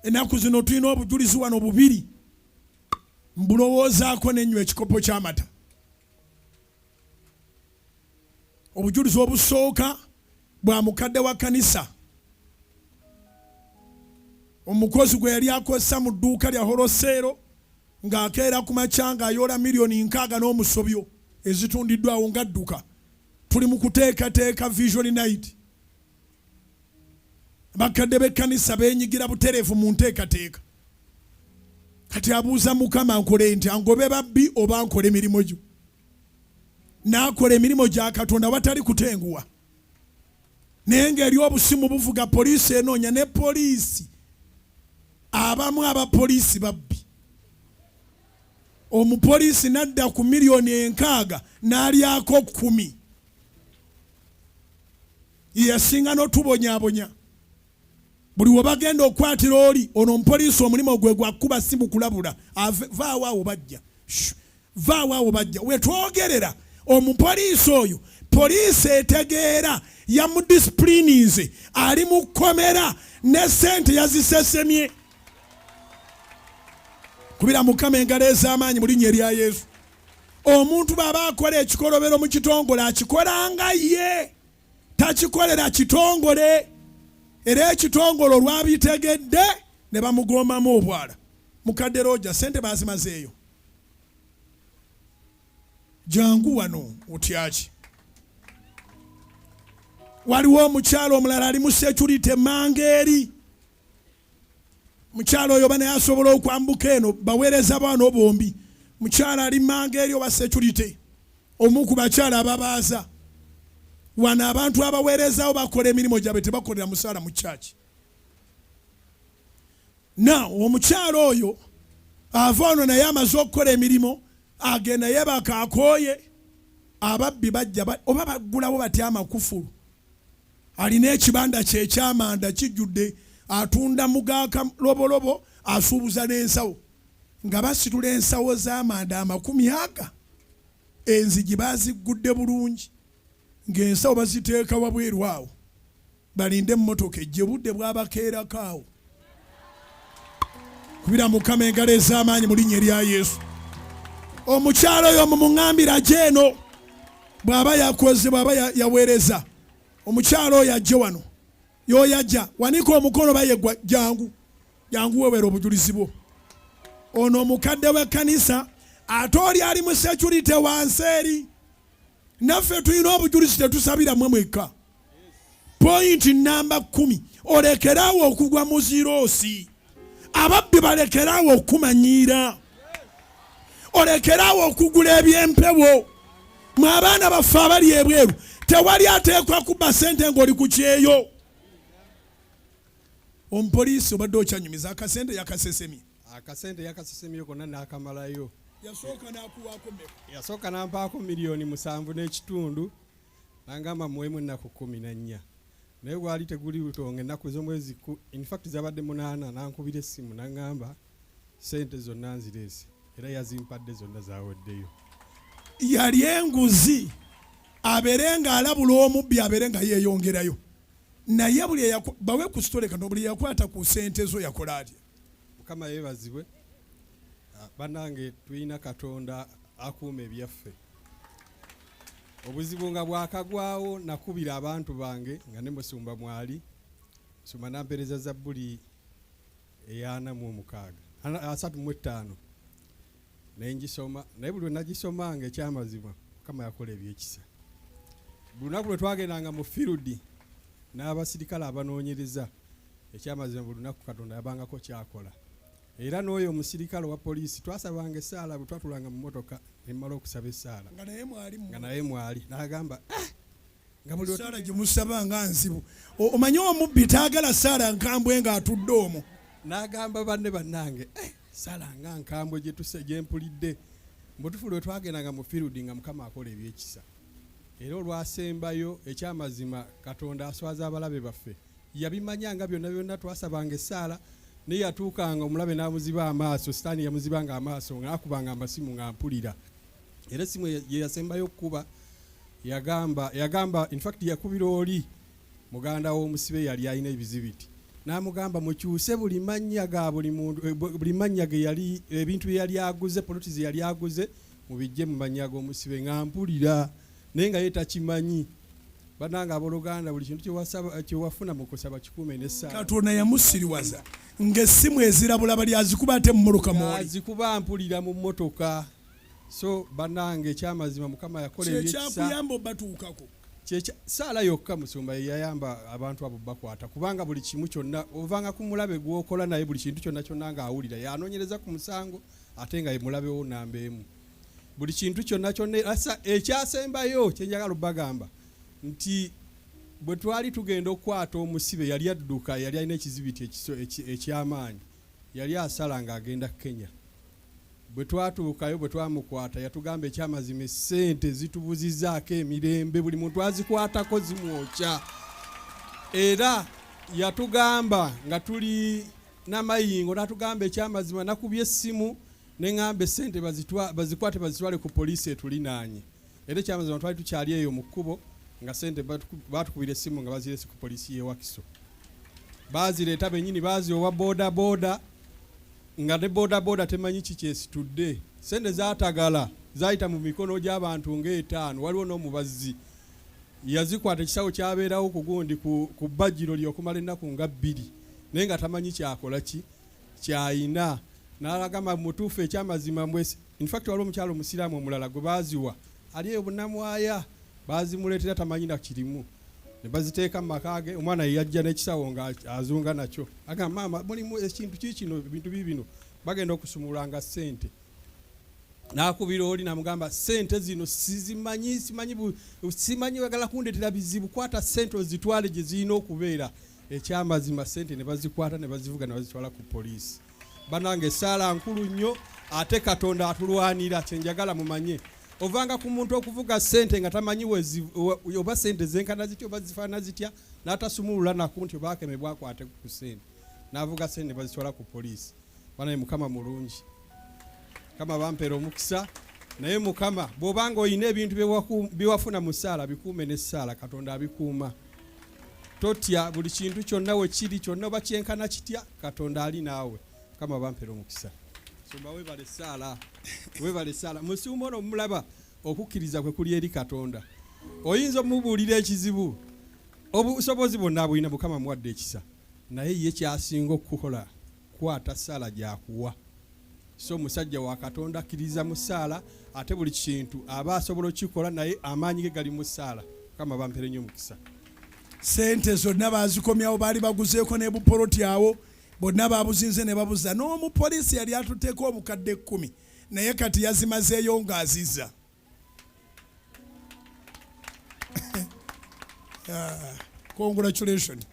Ennaku zino tulina obujulizi wano bubiri, mbulowoozaako nenywa ekikopo ky'amata. Obujulizi obusooka bwa mukadde wa kanisa, omukozi gwe yali akozesa mu dduuka lya holoseero, ng'akeera ku makya ng'ayoola 60 million n'omusobyo ezitundiddwawo ng'adduka. Tuli mu kuteekateeka Vision Night. Bakadde b'ekkanisa beenyigira butereevu mu nteekateeka. Kati abuuza Mukama, "Nkole nti angobe babbi oba nkole emirimu gyo?" N'akola emirimu gya Katonda watali kutenguwa, naye ng'eri obusimu buvuga, poliisi enoonya, ne poliisi abamu abapoliisi babbi. Omupoliisi n'adda ku 60 million n'alyako 10, yasinga n'otubonyaabonya. Buli we bagenda okukwatira oli ono omupoliisi, omulimu gwe gwakuba simu kulabula, vaawo awo bajja, vaawo awo bajja. Wetwogerera omupoliisi oyo, poliisi etegeera yamudisipulininze, ali mu kkomera ne sente yazisesemye. Kubira Mukama engalo ez'amaanyi mu linnya erya Yesu. Omuntu bw'aba akola ekikolobero mu kitongole, akikolanga ye, takikolera kitongole. Era ekitongole olwabitegedde ne bamugombamu obwala. Mukadde Roja, sente bazimazeeyo. Jangu wano, otyaki? Waliwo omukyalo omulala ali mu security manga eri. Mukyalo oyo banaye asobola okwambuka eno, baweereza baano bombi. Mukyala ali manga eri owa security, omu ku bakyala ababaaza wano. Abantu abaweerezawo bakola emirimu gyabwe, tebakolera musaala mu kyaki. Na omukyalo oyo ava ono naye amaze okukola emirimu, agenda yebaka, akooye. Ababbi bajja oba baggulawo batya amakufulu. Alina ekibanda kye ekyamanda kijjudde, atunda mugaaka lobolobo, asuubuza n'ensawo. Nga basitula ensawo z'amanda amakumi aga, enzigi baziggudde bulungi, ng'ensawo baziteeka wabweru awo balinde emmotoka ejje. Budde bwabakeerako awo. Kubira Mukama engalo ez'amaanyi mu linnya erya Yesu. Omukyalo oyo mumuŋŋambira gyeno bw'aba yakoze, bw'aba yaweereza. Omukyalo oyo ajje wano, yoyo ajja wanika omukono bayegwa. Jangu, jangu weweera obujulizi bwo. Ono omukadde w'ekkanisa, ate oli ali mu security wansi eri. Naffe tulina obujulizi, tetusabira mmwe mwekka. Point namba 10: olekeraawo okugwa mu zi loss. Ababbi balekeraawo okumanyiira. Olekeraawo okugula ebyempewo. Mwe abaana baffe abali ebweru, tewali ateekwa kubba sente ng'oli ku kyeyo. Omupoliisi obadde okyanyumiza, akasente yakasesemye? Akasente yakasesemye konna n'akamalayo. Yasooka n'akuwaako meka? Yasooka nampaako 7.5 million, nangamba muwemu ennaku 14, naye gwali teguli lutonga. Ennaku ez'omwezi in fact zabadde 8, nankubira essimu naŋŋamba sente zonna nzireese, era yazimpadde zonna, zaweddeyo. Yali enguzi, abeere ng'alabula omubbi, abeere nga yeeyongerayo. Naye buli bawe ku story kano, buli yakwata ku sente zo yakola atya? Mukama yeebazibwe. Ah, bannange, tulina Katonda akuuma ebyaffe. Obuzibu nga bwakagwawo, nakubira abantu bange nga ne musumba mwali. Musumba nampeereza zabbuli ey'ana mu omukaaga 35, nengisoma, naye buli lwe nagisomanga, ekyamazima Mukama yakola ebyekisa. Buli lunaku lwe twagendanga mu field n'abasirikale abanoonyereza, ekyamazima buli lunaku Katonda yabangako kyakola. Era n'oyo omusirikale owa poliisi, twasabanga essaala bwe twatulanga mu motoka, nemmala okusaba essaala nga naye mwali nga naye mwali, n'agamba, "Ah!" Nga buli saala gye musaba nga nzibu. Omanyi omubbi taagala saala nkambwe ng'atudde omwo. N'agamba banne, "Bannange, eh, saala nga nkambwe gyetuse gyempulidde." Mbutufu lwe twagendanga mu field nga Mukama akola ebyekisa. Era olwasembayo, ekyamazima Katonda aswaza abalabe baffe. Yabimanya nga byonna byonna twasabanga essaala, naye yatuukanga omulabe n'amuziba amaaso. Sitaani yamuzibanga amaaso, ng'akubanga amasimu nga mpulira. Era essimu ye yasembayo okukuba, yagamba, infact yakubira oli muganda w'omusibe yali alina ebizibiti. N'amugamba mukyuse buli mannya ga buli muntu, eh, buli mannya ge yali, ebintu bye yali aguze, poloti ze yali aguze, mubijje mu mannya g'omusibe. Nga mpulira naye nga ye takimanyi. Banange abooluganda, buli kintu kyewafuna mu kusaba kikuume n'essaala. Katonda yamusiriwaza ng'essimu ezirabula bali azikuba ate mu mmotoka mwoli. Azikuba mpulira mu mmotoka. So banange ekyamazima Mukama yakola ebyekisa. Kyekyakuyamba obatuukako. Saala yokka musumba yeyayamba abantu abo bakwata, kubanga buli kimu kyonna ovanga ku mulabe gwokola naye buli kintu kyonna kyonna ng'awulira yanoonyereza ku musango ate nga ye mulabe wo namba emu. Buli kintu kyonna kyonna asa ekyasembayo kye njagala obbagamba nti bwe twali tugenda okukwata omusibe yali adduka, yali alina ekizibiti eky'amaanyi, yali asala ng'agenda Kenya. Bwe twatuukayo bwe twamukwata yatugamba ekyamazima essente zitubuzizaako emirembe, buli muntu azikwatako zimwokya. Era yatugamba nga tuli n'amayingo n'atugamba ekyamazima nakubye essimu ne ŋŋamba essente bazikwate bazitwale ku poliisi etulinaanye. Era ekyamazima twali tukyali eyo mu kkubo nga ssente baatukubira essimu nga bazireese ku poliisi y'e Wakiso. Baazireeta bennyini baaziwa boda boda nga ne boda boda temanyi ki kyesitudde. Ssente zaatagala zaayita mu mikono gy'abantu ng'etaano, waliwo n'omubazzi yazikwata ekisawo kyabeerawo ku gundi ku bbajjiro lye okumala ennaku nga bbiri naye nga tamanyi kyakola ki kyayina n'alagamba mutuufu ekyamazima mbwesi. In fact waliwo omukyala omusiraamu omulala gwe baaziwa ali eyo Bunamwaya, baazimuleetera tamanyi na kirimu ne baziteeka mu maka ge. Omwana ye yajja n'ekisawo nga azunga nakyo, agamba maama mulimu ekintu ki kino, ebintu biibino. Bagenda okusumulula nga ssente, n'akubira oli n'amugamba ssente zino sizimanyi, simanyi oyagala kundeetera bizibu, kwata ssente ozitwale gye zirina okubeera. Ekyamazima ssente ne bazikwata ne bazivuga ne bazitwala ku poliisi. Banange essaala nkulu nnyo, ate Katonda atulwanira. Kye njagala mumanye, ovanga ku muntu okuvuga ssente nga tamanyi oba ssente zenkana zitya oba zifaanana zitya, n'atasumulula naku nti oba akemebwa akwate ku ssente, n'avuga ssente ne bazitwala ku poliisi. Banaye Mukama mulungi, Mukama bampeera omukisa. Naye Mukama bw'obanga olina ebintu byewafuna mu ssaala bikuume n'essaala, Katonda abikuuma. Totya, buli kintu kyonna we kiri kyonna oba kyenkana kitya, Katonda ali naawe. Mukama bampeera omukisa. Musumba webale ssaala, webale ssaala. Musumba ono mulaba okukkiriza kwe kuli eri Katonda. Oyinza omubuulira ekizibu, obusobozi bwonna abulina, Mukama muwadde ekisa, naye ye kyasinga okukola kwata ssaala gy'akuwa. So musajja wa Katonda akkiririza mu ssaala, ate buli kintu aba asobola okukikola, naye amaanyi ge gali mu ssaala. Mukama bampere nnyo omukisa. Ssente zonna baazikomyawo, baali baguzeeko ne bupoloti awo, bonna baabuzinze ne babuza. N'omupoliisi yali atutteko obukadde 10 naye kati yazimazeeyo ng'azizza. Ah, congratulations.